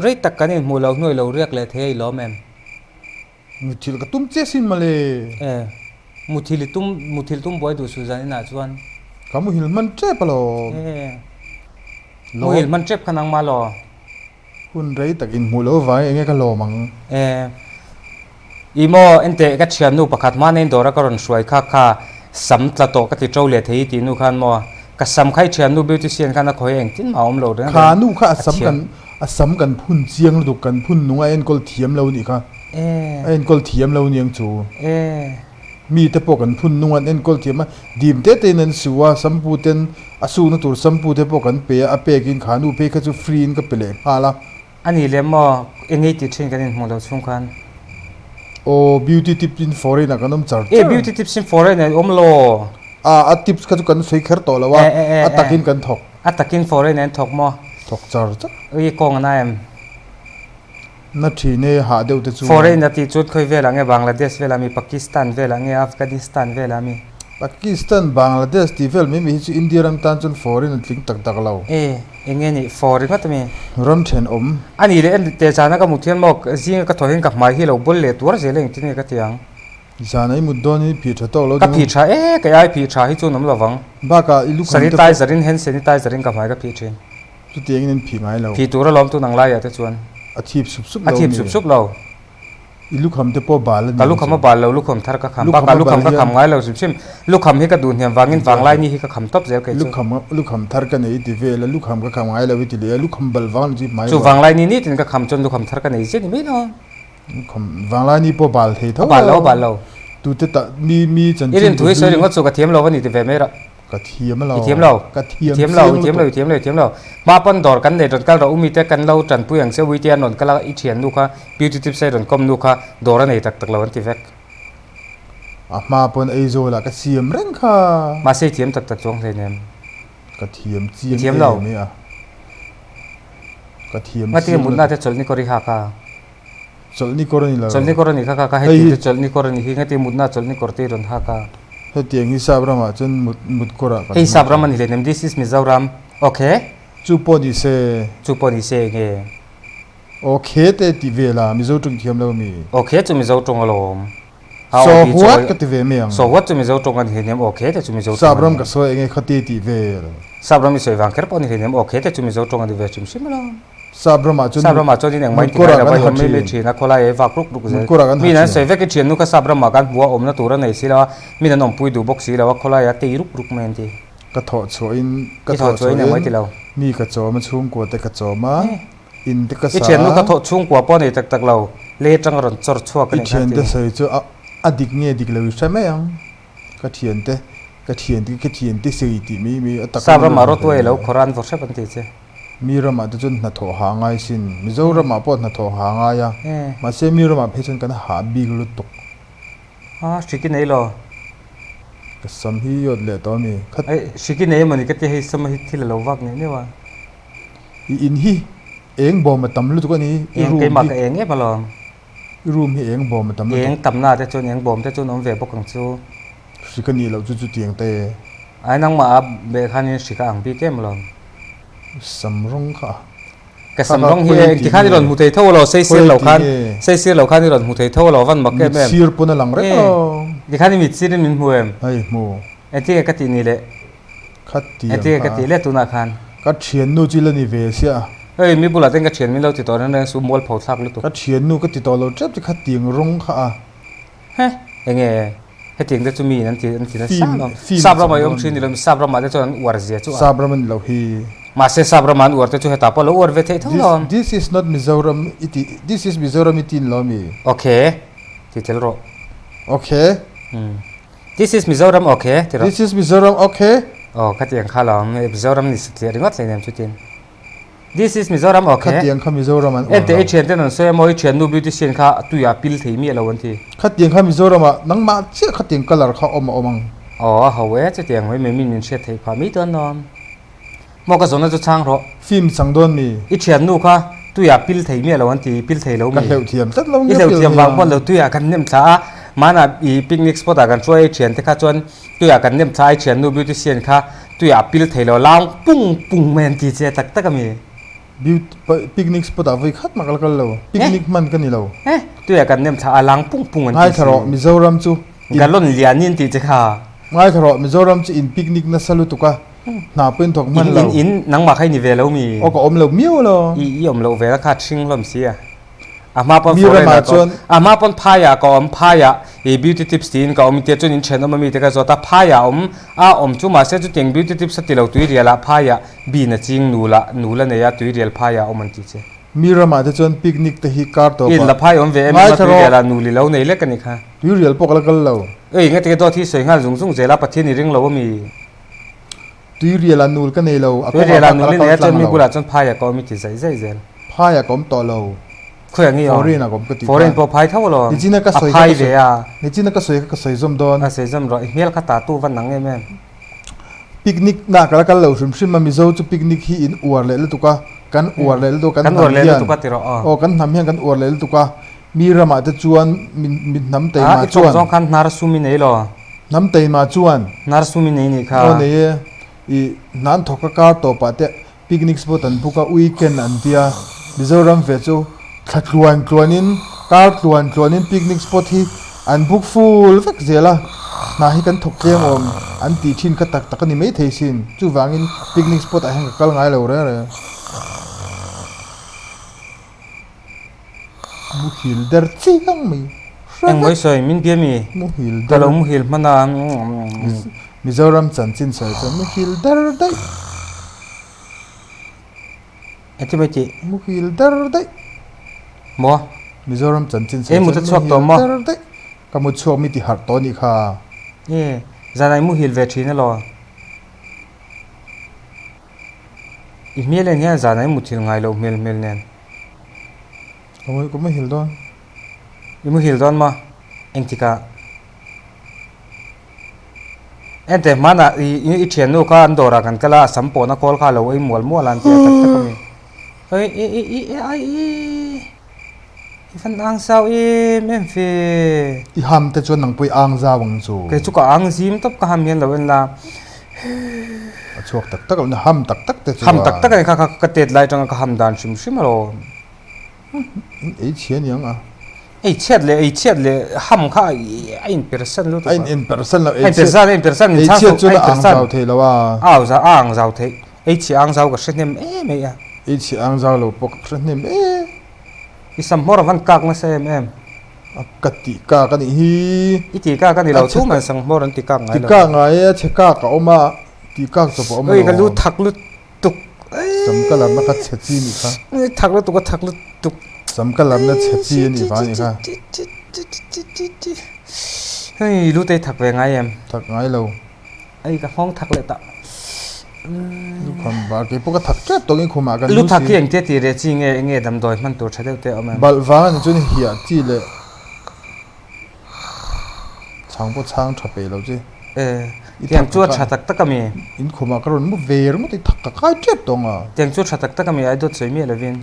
Rei tak kan inhmuh loh hnuai lo riak leh thei a i lawm em? Muthilh ka tum che sin mawle. E, muthilh i tum, muthilh tum buai duh suh zan inah chuan. Ka muhil hman tep alawm. E, muhil hman tep kha nangmah law. Hun rei tak inhmuh loh avangin enge ka lawm ang? E, i maw enteh ka thiannu pakhat hmana in dawra ka rawn hruai kha kha sam tla tawh ka ti to leh thei i tih nu khan maw ka sam kha i thiannu beautician khan a khawi engtin mah a awm lo reng reng. Kha nu kha a sam kan a sam kan phun chiang lutuk kan phun nung a enkawl thiam lo nih kha. A enkawl thiam lo niang chu. Mi te pawh kan phun nung an enkawl thiam a dim te te in an su a sampu ten a sukna tur sampu te pawh kan pe a a pek in kha nu phei kha chu free in ka pe leh nghal a. A nih leh maw eng ei tih thin kan inhmuh loh chhung khan. Aw beauty tips in foreign ah kan awm char char. E beauty tips in foreign ah i awm lo. A a tips kha chu kan sawi kher tawh lo a a takin kan thawk. A takin foreign ah in thawk maw? Thawk char char. Ui kawng a na em? Na thin e hah deuh te chu. Foreign a tih chu khawi velah nge Bangladesh velah mi Pakistan velah nge Afghanistan velah mi? Pakistan, Bangladesh tih vel mai mai hi chu India ram tan chuan foreign a tling tak tak lo. E, eng nge nih for ringawt ami? Ram thenawm. A nih leh en teh zana ka mut hian maw zinga ka thaw hian ka hmai hi lo bul leh tuar zel a engtin nge ka ti ang? Zana i mut dawn in i phih tha tawk lo Ka phih tha e, kei ai phih tha hi chu an awm lovang. Bakah i lukham te pawh. Sanitizer in hand sanitizer in ka hmai ka phih thin. Chutiangin an phih ngai lo. Phih tur alawm tun ang laiah te chuan. A thip sup sup lo A thip sup sup lo. I lukham te pawh bal a ni Ka lukham a bal lo, lukham thar ka kham. Bakah lukham ka kham ngai lo hrim hrim. Lukham hi ka duh hniam vangin vanglai ni hi ka kham tawp zel kei chu. Lukham lukham thar ka nei i ti vel a, lukham ka kham ngai lo i ti leh a, lukham bal vang ni chu i hmai Chu vanglai ni nitin ka kham chuan lukham thar ka nei zia ni mai lo. Lukham vanglai ni pawh bal thei tho lo. A bal lo, a bal lo. Tute tah mi mi chanchin I rin thu hi sawi ringawt chu ka thiam lo a ni ti ve mai rah. Ka thiam lo. I thiam lo. Ka thiam I thiam lo, i thiam lo, i thiam lo, i thiam lo. Hma pawn dawr kan nei rawn kal rawh u mite kan lo tanpui ang che u tia an rawn kal a, i thian nu kha beauty tips a i rawn kawm nu kha dawr a nei tak tak lo an ti vek. A hma pawn Aizawl ah ka siam reng kha. Mahse i thiam tak tak chuang hleinem. Ka thiam chiang em e a. Ka thiam chiang. Ngatinge mutna te chawlhni kawr i hak a? Chawlhni kawr a ni lo. Chawlhni kawr a ni kha kha kha heti chu chawlhni kawr a ni hi ngati mutna chawlhni kawr te i rawn hak a. Hetiang hi sap ramah chuan mut mut kawrah kan Hei sap ram a ni hle nem this is Mizoram okay. Chu pawh ni se. Chu pawh ni se enge. Okay te ti vel a Mizo tawng thiam lo mi. Okay chu Mizo tawng alawm. So what ka ti ve mai ang. So what chu Mizo tawng a ni hle nem okay te chu Mizo tawng a ni. Sap ram ka sawi enge khati ti vel. Sap ram i sawi vang kher pawh a ni hle nem okay te chu Mizo tawng a ni ve hrim hrim alawm. Sap ramah chuan Sap ramah chuan in engmah in ti ngai lo va, i awm mai mai thin a, khawlai ei vak ruk ruk zel. Mi in an sawi vek i thiannu kha sap ramah khan hmuh a awmna tur a nei si lo a, mi in an awmpui duh bawk si lo a, khawlai a tei ruk ruk mai an ti. Ka thawh chhuahin ka thawh chhuahin mi ka chawm a, chhungkua te ka chawm a, in te ka sa a. I thiannu kha thawh chhungkua pawh a nei tak tak lo, lei atanga rawn chawr chhuak a nih kha an ti. I thiante sawi chu a dik nge dik lo i hre mai ang. Ka thiante ka thiante ka thiante sawi tih mai mai a tak Sap ramah rawtuai lo khawr a an vaw hrep an ti che. Mi ramah te chuan hnathawh ha ngai sin. Mizoramah pawh hnathawh ha ngai a. Mahse mi ramah phei chuan kan hah bik lutuk. A hriki nei lo. Ka sam hi i awt leh tawh ami? Khat. Ei hriki nei emawni ka ti hei sam hi thil a lo vak neuh neuh a. I in hi eng bawm a tam lutuk a ni. I room hi. Keimah ka eng em alawm. I room hi eng bawm a tam lutuk. Eng tamna te chuan eng bawm te chuan awm ve bawk ang chu. Hri ka nih loh chu chutiang te. Ai nangmah a beh khanin hri ka ang bik em lawm. Sam rawng kha a. Ka sam rawng hi eng tikhan i rawn hmu thei tho alo sei sir lo khan sei sir lo khan i rawn hmu thei tho alo van mak em em. Mit sir pawn a lang reng alo. Tikhan i mit sir in min hmu em? Hei hmu. Engtinge ka tih ni leh? Kha tiang kha. Engtinge ka tih leh tunah khan? Ka thiannu chu ila ni ve sia. Hei mi bulah ten ka thian min lo ti tawh reng reng su mualpho thlak lutuk. Ka thiannu ka ti tawh lo tep che kha tiang rawng kha a. He enge hetiang te chu mi in an ti an ti nasa lo. Sap ramah i awm thin ni lo mi sap ramah te chuan an uar zia chu a. Sap ram a ni lo hi. Mahse sap ramah an uar te chu hetah pawh lo uar ve theih tho lo. This is not Mizoram i ti this is Mizoram i ti ni lo mi. Okay ti tel rawh. Okay. This is Mizoram okay ti rawh. This is Mizoram okay. Aw khatiang kha lo ang Mizoram ni satliah ringawt hlei nem chutin. This is Mizoram okay. Khatiang kha Mizoram an uar lo. Ente i thian ten an sawi a maw i thiannu beautician kha tuiah pil thei miah lo an ti. Khatiang kha Mizoram ah nangmah chiah khatiang colour kha awm a awm ang. Aw a ho e chutiang mai mai min min hriat theih phah mai dawn lo. Maw ka zawhna chu chhang rawh. Film chang dawn mi. I thiannu kha tuiah pil thei miah lo an ti, pil thei lo mi. Ka hleuh thiam tlat lo nge pil thei. I hleuh thiam vang pawh lo tuiah kan nem thla a, mahna i picnic spot ah kan hruai i thiante kha chuan tuiah kan nem thla a, i thiannu beautician kha tuiah pil thei lo lang pung pung mai an ti che tak tak a mi. Picnic spot ah vawi khat mah ka la kal lo. Picnic hman ka ni lo. Tuiah kan nem thla a lang pung pung an ti si. Ngaithla rawh Mizoram chu. Galon lian in tih che kha. Ngaithla rawh Mizoram chu in picnic nasa lutuk a hna pawh in thawk hman lo. In in nangmah kha i ni ve lo mi? Aw ka awm lo miau lo. I i awm loh ve la kha ṭhing hlawm si a. A hma pawn foreign ah ka awm a hma pawn phaiah ka awm phaiah i beauty tips tiin ka awm tia chuan in thenawm ami te ka zawt a phaiah awm a awm chu mahse chutiang beauty tips a ti lo tuirial ah phaiah bin a ching nul ah nul a nei a tuirial phaiah awm an ti che. Mi ramah te chuan picnic te hi kar tawp ah. In la phai awm ve em em a tuirial ah nul i lo nei lek a ni kha. Tuirial pawh ka la kal lo. Ei nge tinge dawt hi sawi nghal zung zung zel a Pathian i ring lo ami. Tuirial ah nul ka nei lo, a kawngah khan ka la kal tlang lo. Bulah chuan phaiah ka awm i ti zaih zaih zel. Phaiah ka awm tawh lo. Khawiah nge i awm? Foreign ah ka awm ka ti khan. Foreign pawh phai tho alawm. Nichina ka sawi kha ka sawi. Nichina ka sawi kha ka sawi zawm dawn. A sawi zawm rawh, i hmel kha ta tu va nang em em. Picnic na ka la kal lo hrim hrim a, Mizo chu picnic hi in uar leh lutuk a, kan uar leh lutuk a, kan hnam hian. Aw kan hnam hian kan uar leh lutuk a, mi ramah te chuan mi hnam taima chuan. I tawng zawng khan hnar sum i nei lo. Hnam taima chuan. Hnar sum i nei nih kha. Aw nei e. I hnan thawk a kar tawpah te picnic spot an book a, weekend an tia. Mizoram ve chu thla tluan tluanin, kar tluan tluanin picnic spot hi an book full vek zel a. Hna hi kan thawk tlem awm an tih thin kha tak tak a ni maithei sin. Chuvangin picnic spot ah hian ka kal ngai lo reng reng. Muhil der chiang mai hre vek. Engmawi sawi min bia mi? Muhil der. Ka lo muhil hman a. Mizoram chanchin sawi chuan muhil der daih. Engti mai tih? Muhil der daih. Maw? Mizoram chanchin sawi chuan muhil der daih. Ka mut chhuak mi ti harh tawh anih kha. E, zanah i muhil ve thin alaw? I hmel en hian zanah i muthil ngai loh hmel hmel nen. Ka mu ka muhil dawn. I muhil dawn maw? Engtikah? Enteh hmanah i i thiannu kha an dawrah kan kal a, a sam pawhna kawl kha a lo ei mual mual a an ti a tak tak a mi. Oi i i i i i i van ang zau em em ve. I ham te chuan nang pawh i ang zau ang chu. Kei chu ka ang zim tawp ka ham hian lo en la. A chhuak tak tak lo na ham tak tak te chuan. Ham tak tak a ni kha kha ka tet lai atanga ka ham dan hrim hrim alawm. In ei chhia aniang a. Ei chhiat leh ei chhiat leh ham kha a in persan lutuk a. A in in persan lo ei chhiat. A in persan a in persan ei chhiat chuan a ang zau thei lo a. A ang zau a ang zau thei. Ei chhia ang zau ka hre hnem em ei a. Ei chhia ang zau lo pawh ka hre hnem em. I sam hmawr a van kak nasa em em. A ka tih kak a nih hi. I tih kak a ni lo chu man sang hmawr an ti kak ngai lo. Ti kak ngai e a chhe kak a awm a tih kak chawp a awm lo. Oi ka lu thak lutuk. Sam ka larna kha chhe chi nih kha. Oi thak lutuk a thak lutuk. Sam ka larna chhe chi a nih vang a nih kha. Hei lu te i thak ve ngai em? Thak ngai lo. Ei ka nghawng thak leh ta. Lukham var kei pawh ka thak tep tawh in khumah kan lu thak hi engtia tih reh chi nge enge damdawi hman tur tha deuh te a awm em? Balh vang a ni chuan hiah chi leh chhang pawh chhang tha peih lo chi. E tiang chu a tha tak tak a mi? In khumah ka rawn mu ve ringawt i thak ka kai tep tawh ang a. Tiang chu tha tak tak a mi ai dawt sawi miah lovin.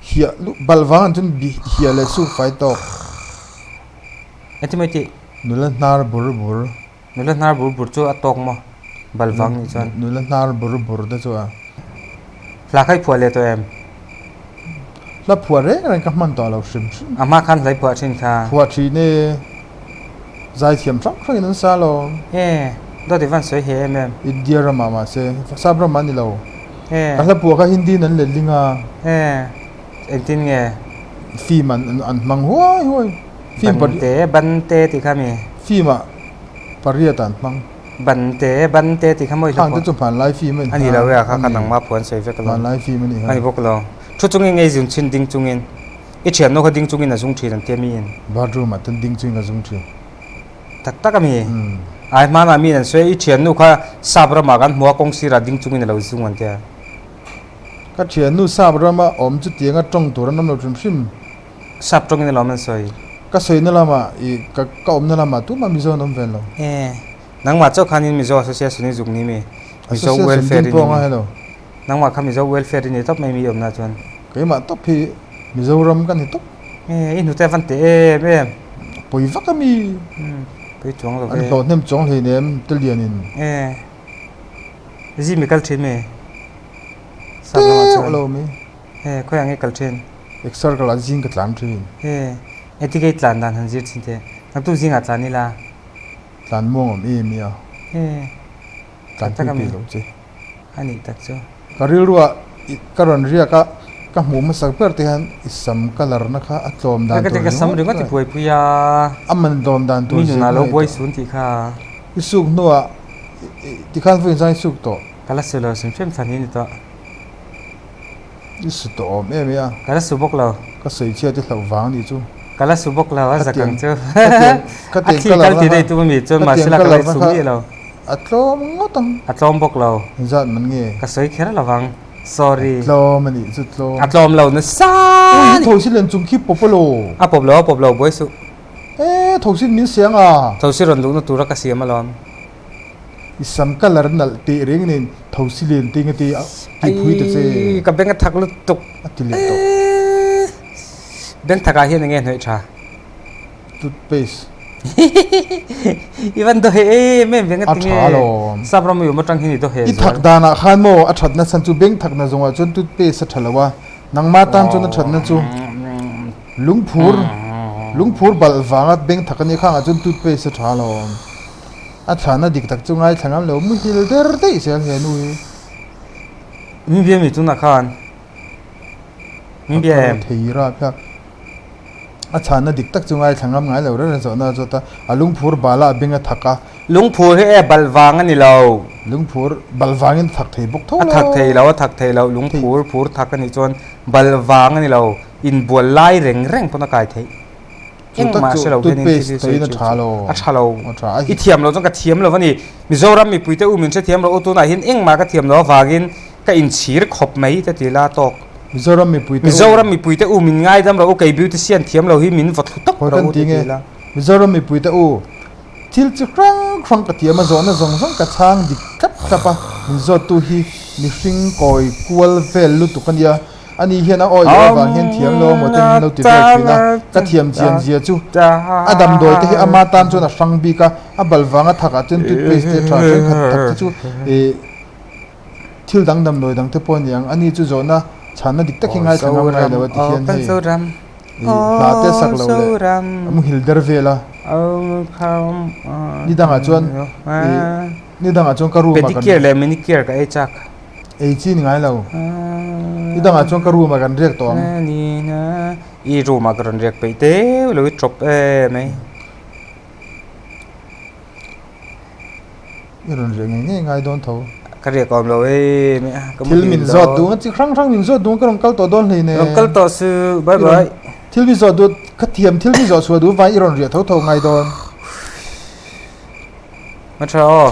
Hiah lu balh vang a ni chuan hiah leh suk fai tawk. Engti mai tih? Nula hnar bur bur. Nula hnar bur bur chu a tawk maw? Bal vang nih chuan. Nula hnar bur bur te chu a. Hla kha i phuah leh tawh em? Hla phuah reng reng ka hman tawh lo hrim hrim. A hma khan hla i phuah thin kha. Phuah thin e. Zaithiam hrang hrangin an sa lo. E, dawt i van sawi he em em. India ramah mahse, sap ramah a ni lo. E. Ka hla phuah kha Hindi in an letling a. E, engtin nge? Film an an hmang huai huai. Film Ban te, ban te tih kha mi? Film ah pariat ah an hmang. Ban te, ban te tih kha mawi hlawk. Khang te chu hmanlai film a ni. A ni lo e a kha kha nangmah phuan sawi vek alawm. Hmanlai film a ni kha. A ni bawk lo. Thu chungin ngei zun chhin ding chungin i thiannu kha ding chungin a zung thin an tia miin. Bathroom ah ten ding chungin a zung thin. Tak tak a mi? Ai hmanah miin an sawi a i thiannu kha sap ramah kan hmu a kawng sirah ding chungin a lo zung an tia. Ka thiannu sap rama awm chutianga tawng tur an awm lo hrim hrim. Sap tawngin alawm an sawi. Ka sawina lamah i ka ka awmna lamah tumah Mizo an awm ve lo. E, nangmah chauh khanin Mizo Association i zuk ni mi? Mizo Welfare i ni mi? Nangmah kha Mizo Welfare i ni tawp mai mi i awmna chuan. Keimah tawp hi Mizoram ka ni tawp. E, i hnute a van teh em em. Pawi vak a mi? Pawi chuang lo ve. An hlawh hnem chuang hleinem te lianin. E, zim i kal thin mi? Teuh lo mi. He, khawiah nge kal thin? Exer ka la zing ka tlan thin. He, engti kei tlan dan han zir thin teh? Naktuk zingah tlan ila. Tlan muang awm em i a. He, Tlan tak pui a mi? pe lo che. A nih tak chu. Ka rilruah i ka rawn riak a, ka hmuh hmasak ber te hian i sam colour na kha a tlawm dan Ka tur ka sam ringawt ringawt i buaipui a. A man tlawm dan tur Mi zir nunah ka lo ngaih buai tawh. sun tih kha. I suk hnuah i tikhan vawiin zan i suk tawh. Ka la su lo hrim hrim thlan hi ni tawh. I su tawh awm em i a. Ka la su bawk lo. Ka sawi chhiat i hlauh vang nih chu. Ka la su bawk lo a zak ang chu. A thi kal ti daih tum ami chuan mahse la ka la su miah lo. A tlawm ngawt ang. A tlawm bawk lo. Engzat man nge? Ka sawi kher lo vang. Sorry. A tlawm a nih chu tlawm. A tlawm lo nasa. Ui thosi len chung khi pawp a lo. A pawp lo a pawp lo buai suh. E thosi min siang a. Thosi rawn luhna tura ka siam alawm. I sam colour nalh teh reng nen thosi len te nge te a ti phui ta che. Aii ka beng a thak lutuk. A ti leh tawh. Beng thak ah hian enge hnawih tha? Toothpaste. I van dawheh em em ve nge tinge? A tha alawm. Sap ram i awm atang hian i dawheh zual. I thak danah khan maw a thatna chhan chu beng thakna zawngah chuan toothpaste a tha lo a, nangma tan chuan a thatna chu lungphur lungphur balh vanga beng thak a nia khangah chuan toothpaste a tha alawm. A chhana dik tak chu ngaithla ngam lo muhil der daih zel he nu hi. Min bia mi tunah khan min bia em? Thei rap hian a chhana dik tak chu ngaithla ngam ngai lo reng reng zawhna a zawt a, a lungphur bal a a beng a thak a. Lungphur hi e balh vang a ni lo. Lungphur balh vangin a thak thei bawk tho lo. A thak thei lo, a thak thei lo. Lungphur phur thak a nih chuan balh vang a ni lo. Inbual lai reng reng pawn a kai theih. Engmah hre lo hian in thil hi sawi chu a tha lo. I thiam lo chuan ka thiam lo a ni. Mizoram mipuite u min hrethiam rawh u tunah hian engmah ka thiam lo avangin ka inchhir khawp mai te ti la tawk. Mizoram mipuite u. Mizoram mipuite u min ngaidam rawh u kei beautician thiam lo hi min vaw thlu tawp rawh u te ti la. Mizoram mipuite u thil chi hrang hrang ka thiam a zawhna zawng zawng ka chhang dik thlap thlap a min zawttu hi mihring kawi kual vel lutuk a nia. Ani hian a awih loh avang hian thiam lo amaw te min lo ti vel thin a, ka thiam chian zia chu a damdawi te hi ama tan chuan a hrang bik a, a bal vanga thak ah chuan toothpaste te tha thenkhat thak te chu ih thil dang damdawi dang te pawh a ni ang, ani chu zawhna chhanna dik tak hi ngaithla ngam ngai lo a ti hian hei ih hla te sak lo leh a muhil der vel a, ni dangah chuan ih ni dangah chuan ka room ah kan. Pedicure leh manicure ka ei chak. Ei chi ni ngai lo. I dangah chuan ka room ah kan riak tawh ang. I room ah ka rawn riak peih teuh lo i tawp em mai. I rawn riak ngei ngei ngai dawn tho. Ka riak awm lo em mai a. Thil min zawt duh ang chi hrang hrang min zawt duh ang ka rawn kal tawh dawn hlei nen. Rawn kal tawh su bye bye. Thil mi zawt duh ka thiam thil mi zawh chhuah duh vang i rawn riah tho tho ngai dawn. Ma tha aw.